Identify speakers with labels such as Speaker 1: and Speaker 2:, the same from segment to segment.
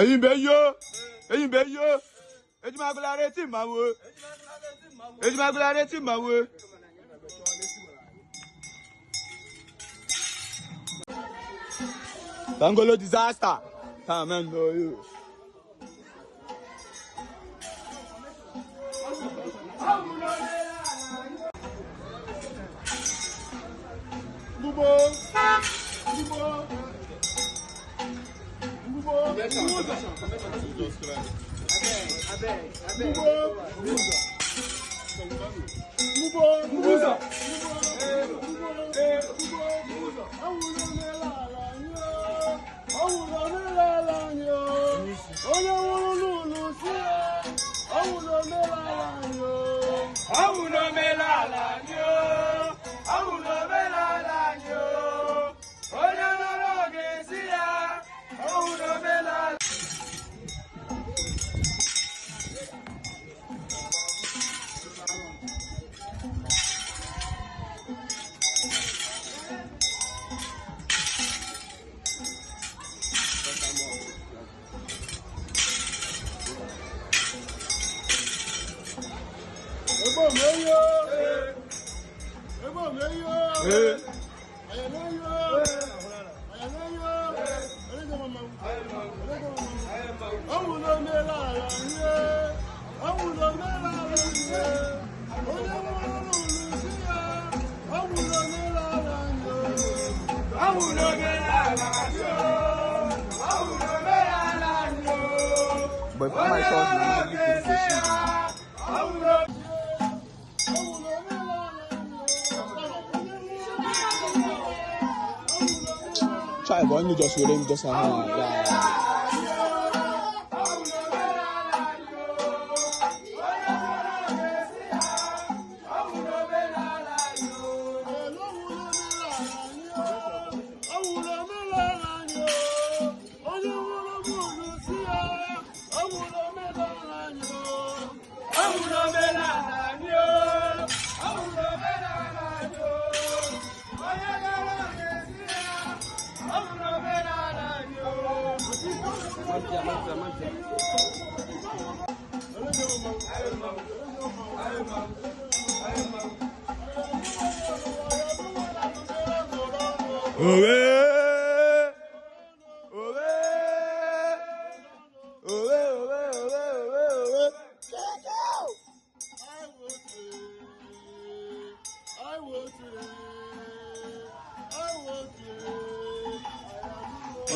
Speaker 1: Eyimbe yo. Eyimbe yo. Ejimagulare ti mawo. Ejimagulare ti mawo. Tangolo disaster. Amen no you.
Speaker 2: Bubo. Bubo. Bubo. Bubo. Bubo.
Speaker 1: But if my sauce, you need to Try, but you just wait, just yeah. Owe! Owe! Owe, owe, owe, owe, owe.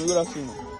Speaker 1: Good afternoon.